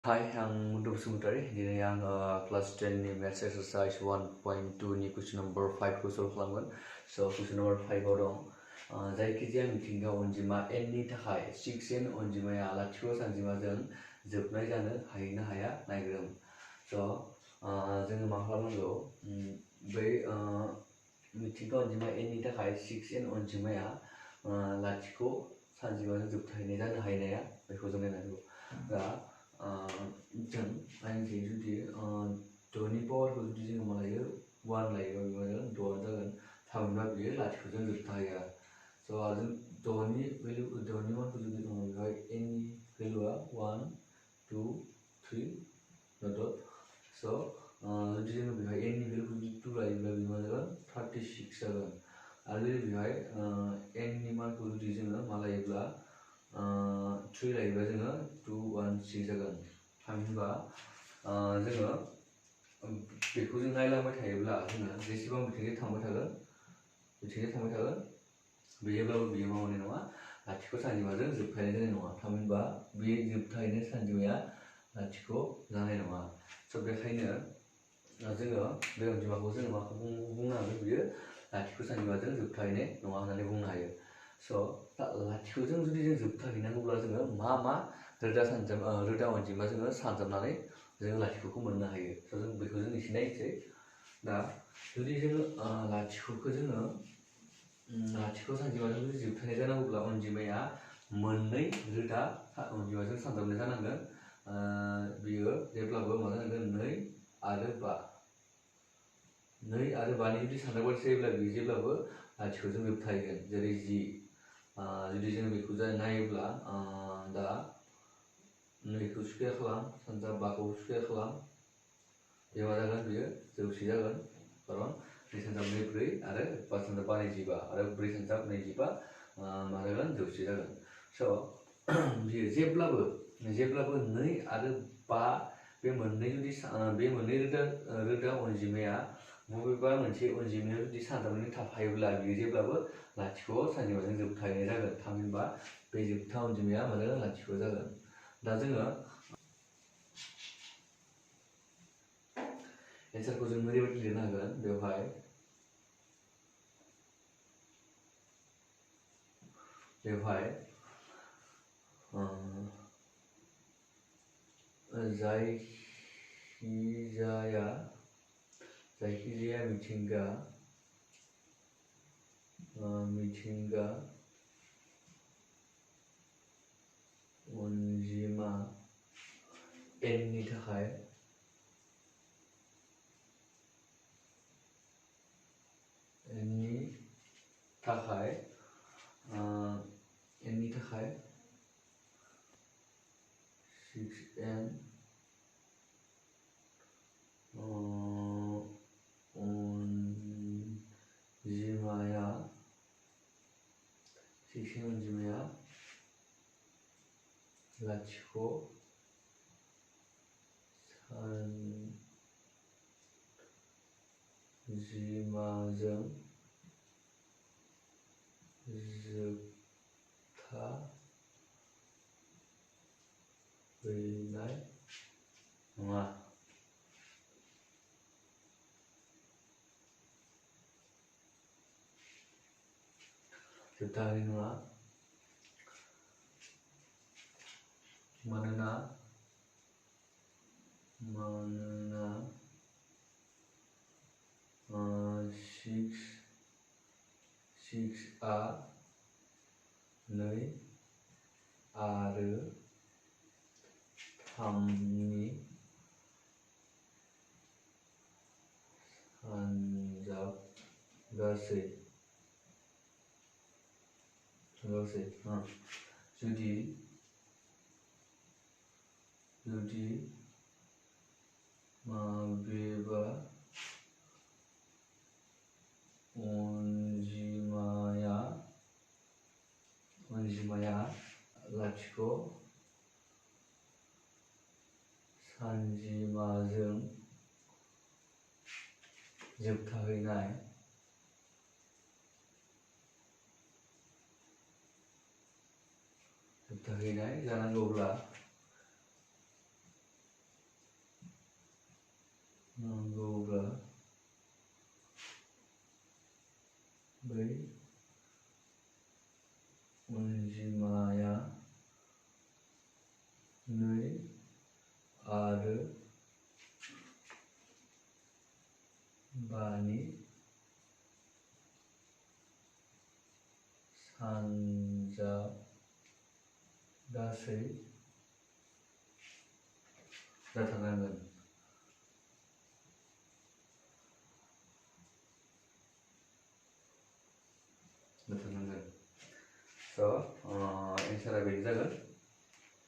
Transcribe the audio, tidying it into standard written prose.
Hai, आं मुदुब बसुमतारी दिनै आं क्लास 10 नि मैथ्स एक्सारसाइज 1.2 नि क्वेश्चन नम्बर 5 खौ सल्व खालामगोन। स' क्वेश्चन नम्बर 5 आव दं जायखिजाया मिथिंगा अनजिमा n नि थाखाय 6n अनजिमाया लाथिख' सानजिमाजों जोबनाय जानो हायोना हाया नायग्रोम। स' जोङो मा खालामनांगौ, बै मिथिंगा अनजिमा n नि थाखाय 6n अनजिमाया लाथिख' सानजिमाजों जोबथाहैनाय जानो हायोना हाया बेखौ जों नायनांगौ। दा जों नायनोसै जुदि 2 पावारखौ जुदि जोङो मा लायो 1 लायोबा बेयो 2 जागोन, थामहिनबा बेयो लाथिख'जों जोबथाहैया। स' आरो 2 भेल्यु 2 मानखौ जुदि दङ बेवहाय n नि भेल्युआ 1 2 3 डट। स' जुदि जोङो बेवहाय n नि भेल्युखौ जुदि 2 लायोब्ला बेयो मा जागोन 36 जागोन। आरो जुदि बेवहाय n नि मानखौ जुदि जोङो मा लायोब्ला 3 लायोब्ला जोङो 216 जागोन। थामहिनबा जोङो बेखौ जों नायलांबाय थायोब्ला जोङो जेसेबां बिथिंजाय थांबाय थागोन बे जेब्लाबो बेयो मा मोननाय नङा, लाथिख' सानजिमाजों जोबथाहैनाय जानाय नङा। थामहिनबा बे जोबथाहैनाय सानजिमाया लाथिख' जानाय नङा। स' बेखायनो जोङो बे अनजिमाखौ जोङो माखौ बुंनो हागोन, बियो लाथिख' सानजिमाजों जोबथाहैनाय नङा होननानै बुंनो हायो। स' लाथिख'जों जुदि जों जोबथाहैनांगौब्ला जोङो मा रोदा अनजिमा जोङो सानजाबनानै जोङो लाथिख'खौ मोननो हायो। स' जों बेखौ जों एसे नायनोसै। दा जुदि जोङो लाथिख' सानजिमाजों जुदि जोबथाहैनाय जानांगौब्ला अनजिमाया मोननै रोदा अनजिमाजों सानजाबनाय जानांगोन। बियो जेब्लाबो मा जानांगोन 2 आरो 5। 2 आरो 5 नि जुदि सानजाबनाय जायोब्ला बियो जेब्लाबो लाथिख'जों जोबथाहैगोन। जेरै 10 जुदि जों बेखौ नायोब्ला दा 2खौ स्कुवेर खालाम, सानजा 5खौ स्कुवेर खालाम, बे मा जागोन, बियो 100 जागोन। खारन 2 सानजाब 2 4 आरो 5 सानजाब 5 25 आरो 4 सानजाब 25 मा जागोन 100 जागोन। स' बियो जेब्लाबो 2 आरो 5 बे मोननै रोदा अनजिमाया बबेबा मोनसे अनजिमायाव जुदि सानजाबनानै थाफायोब्ला बियो जेब्लाबो लाथिख' सानजिमाजों जोबथाहैनाय जागोन। थामहिनबा बे जोबथा अनजिमाया मा जागोन, लाथिख' जागोन। दा जोङो एन्सारखौ जों ओरैबायदि लिरनो हागोन, बेवहाय जायखिजाया मिथिंगा अनजिमा n नि थाखाय n 6n अनजिमाया लाथिख' सानजिमाजों जोबथाहैनाय नङा। मानोना 6a 2 आरो 3 नि सानजाबगासै जुदि माबेबा अनजिमाया लाथिख' सानजिमाजों जोबथाहैनाय जानांगौब्ला नांगौब्ला बै अनजिमाया 2 आरो 5 नि सानजागासै जाथारनांगोन। So, एन्सारा बेनो जागोन